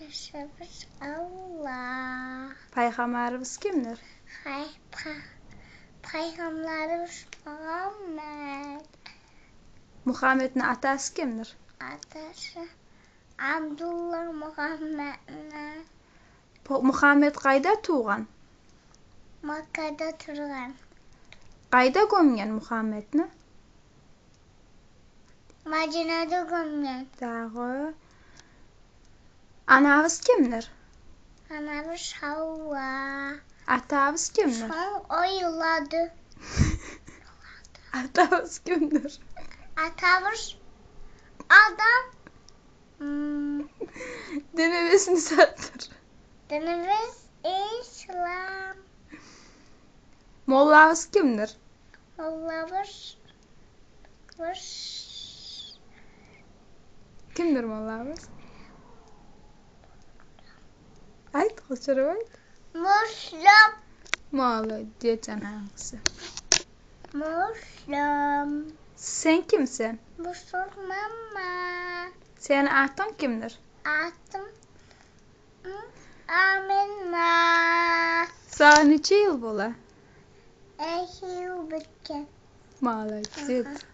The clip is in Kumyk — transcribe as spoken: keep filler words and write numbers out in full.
Яшавчу Аллагь. Пайхаммарыбыз кимдир? Пай-, па-, пайхаммарыбыз Мугьаммат. Мугьамматны атасы кимдир? Атасы Абдулла Мугьамматны. По-, Мугьаммат къайда тувгъан? Маккада тувгъан. Къайда гёмген Мугьамматны? Мадинада гёмген. Дагъы. Анабыз кимдир? Анабыз Гьавва. Атабыз кимдир? Сонг о йылады. Атабыз кимдир? Атабыз Адам. М. Динибиз не затдыр? Динибиз ислам. Моллабыз кимдир? Моллабыз, быз... Кимдир моллабыз? Айт, къычырып айт. Муслим. Молодец, анангъысы. Муслим. Сен кимсен? Бусурманман. Сени атынг кимдир? Атым Амина. Сагъа нече йыл бола? Эки йыл битген. Молодец. Аха.